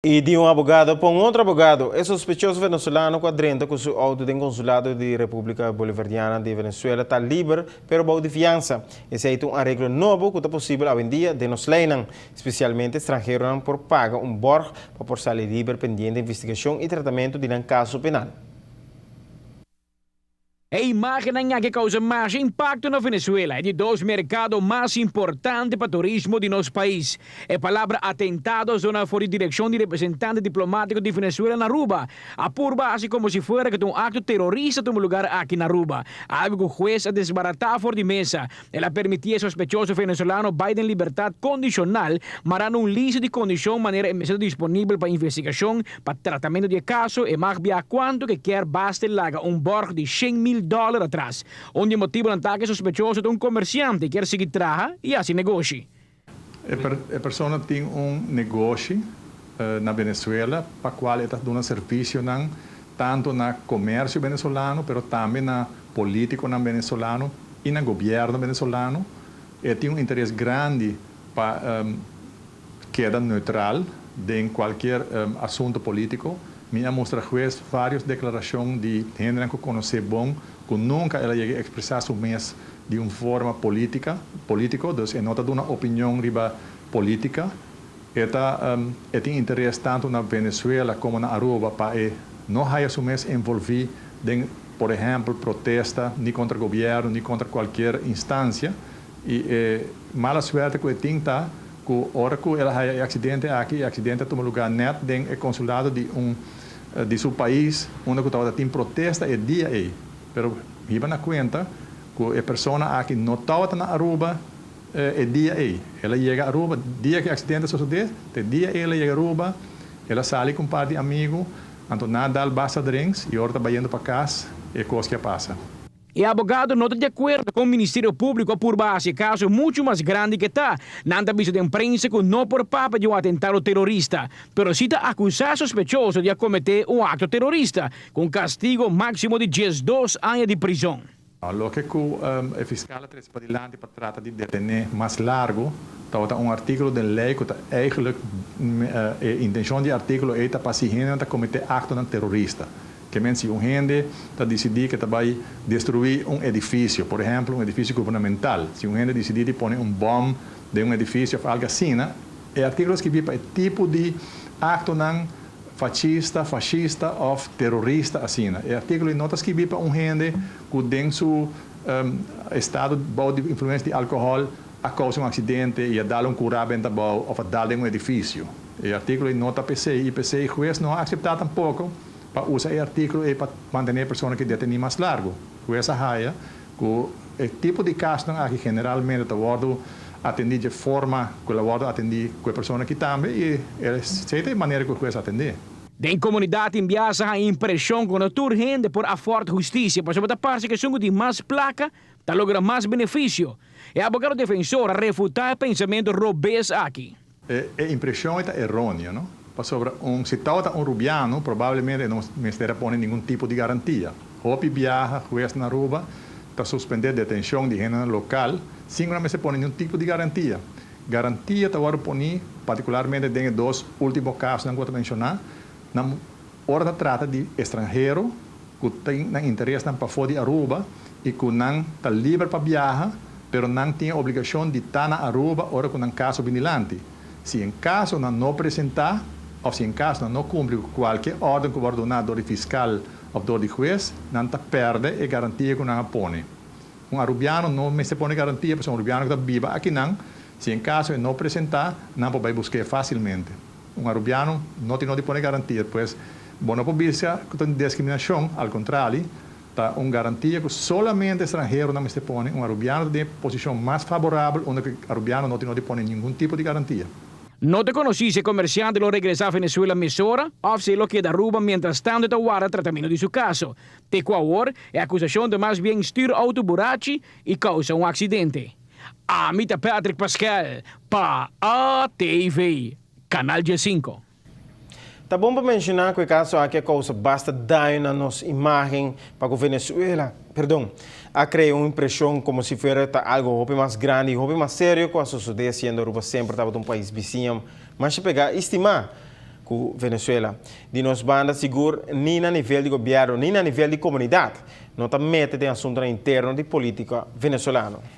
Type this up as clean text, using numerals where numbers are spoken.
I di un abogado pa un otro abogado, e sospechoso venezolano ku a drenta ku su outo den konsulado di Repúblika Bolivariana di Venezuela ta liber pero bou di fiansa. Esei ta un areglo nobo ku ta posibel awendia den nos leinan. Spesialmente stranheronan por paga un bòrg pa por sali liber pendiente investigashon i tratamentu di nan kaso penal. E imágennan aki a kousa masha impakto na Venezuela, e di dos merkado mas importante pa turismo di nos pais. E palabra atentado a zona for di direkshon di representante diplomátiko di Venezuela na Aruba. A purba hasi komo si fuera ku ta un akto terorista tuma lugar aki na Aruba, algu ku hues a desbaratá for di mesa. El a permití e sospechoso venezolano bai den libertat kondishonal, marando un lista di kondishon manera e mester ta disponibel pa investigashon pa tratamentu di e kaso, e mag biaha kuantu ku e kier basta e laga un bòrg di 100,000 dòler atras. Un di e motibunan ta ku e sospechoso ta un komersiante i kier sigui traha i hasi negoshi. E persona tin un negoshi na Venezuela pa cual e ta duna servicionan tanto na comercio venezolano pero tambe na politiconan venezolano y na gobierno venezolano. E tin un interes grandi pa keda neutral den cualkier asunto politico. Mi a mustra huez varios declaracion di hendenan cu conoce bon cu nunca el a yega expresa su mes di un forma politica, politico, dus e no ta duna opinion riba politica. E ta e tin interes tanto na Venezuela como na Aruba pa e no haya su mes envolvi den, por ehempel, protesta ni contra gobierno ni contra cualkier instancia. Y e mala suerte cu e tin ta cu ora cu el a haya e accidente aki, e accidente a tuma lugar net den e consulado di un di su pais unda cu tabata tin protesta e dia ey. Pero hiba na cuenta cu e persona aki no tabata na Aruba e dia ey. El a yega Aruba dia cu e accidente a sosode, te dia ey el a yega Aruba, el a sali cu un par di amigo, anto nan a dal basta drinks y ora ta bayendo pa cas e cos ki a pasa. E abogado no ta di akuerdo kon Ministerio Públiko a purba hasi e kaso muchu mas grandi ke ta. Nan ta bisa den prensa ku no por papia di un atentado terorista, pero si ta akusá sospechoso di a kometé un akto terorista, ku un kastigo máksimo di 12 aña di prizon. Loke ku e fiskal a trese padilanti pa trata di detené mas largu tabata un artíkulo den lei ku ta eigentlik e intenshon di e artíkulo ei ta pa si hendenan ta kometé aktonan terorista. Ke men si un hende ta disidí ke ta bai destruí un edifisio, por ehèmpel un edifisio gubernamental, si un hende disidí di pone un bòm den un edifisio òf algu asina, e artíkulo a skibí pa e tipo di aktonan fachista, fashista òf terorista asina. E artíkulo ei no ta skibí pa un hende ku den su estado bou di influensia di alkohòl a kousa un aksidente i a dal un kurá benta bou òf a dal den un edifisio. E artíkulo ei no ta p'esei i p'esei hues no a akseptá tampoko Pa usa e artíkulo ei pa mantené e persona ki detení mas largu. Hues a haya ku e tipo di kasnan aki generalmente ta wòrdu atendí dje forma ku el a wòrdu atendí ku e persona aki tambe i esei ta e manera ku e hues a atendé. Den komunidat tin biaha sa haña impreshon ku no tur hende por afòrt hustisia pasobra ta parse ku esun ku tin mas plaka ta logra mas benefisio. E abogado defensor a refutá e pensamentu robes aki. E impreshon ei ta eróneo, no? Pasobra un si tabata un rubiano, probablemente e no mester a pone ningun tipo di garantia. Hopi biaha hues na Aruba ta suspendé detenshon di hendenan lokal sin ku nan mester pone ningun tipo di garantia. Garantia ta wòrdu poní partikularmente den e dos último kasonan ku bo ta menshoná, na ora ta trata di estranhero ku tin nan interesnan pafó di Aruba i ku nan ta liber pa biaha, pero nan tin e obligashon di ta na Aruba ora ku nan kaso bin dilanti. Si en kaso nan no presentá òf si en kaso nan no kumpli ku kualke órden ku wòrdu duná dor di fiskal òf dor di hues, nan ta pèrdè e garantia ku nan a pone. Un arubiano no mester pone garantia pasobra un arubiano ku ta biba akinan, si en kaso e no presentá, nan por bai busk'é fásilmente. Un arubiano no tin no di pone garantia, pues bo no por bisa cu ta un discriminacion, al contrali, ta un garantia cu solamente stranheronan mester pone, un arubiano ta den e posicion mas faborabel unda cu arubiano no tin no di pone ningun tipo di garantia. No ta conoci si e comerciante lo regresa Venezuela mesora of si e lo keda Aruba mientras tanto e ta warda tratamento di su caso. Te cu awor, e acusacion ta mas bien stuur auto burachi y causa un accidente. Ami ta Patrick Pascal pa ATV, Canal 15. Ta bon pa menshoná ku e kaso aki a kousa basta daño na nos imágen pa ku Venezuela, perdon, a krea un impreshon komo si fuera ta algu hopi mas grandi i hopi mas serio ku a sosodé siendo Aruba semper tabata un pais bisiña masha pegá i stimá. Ku Venezuela. Di nos banda, sigur, ni na nivel di gobièrnu, ni na nivel di komunidat, no ta mete den asuntu interno di polítika venezolano.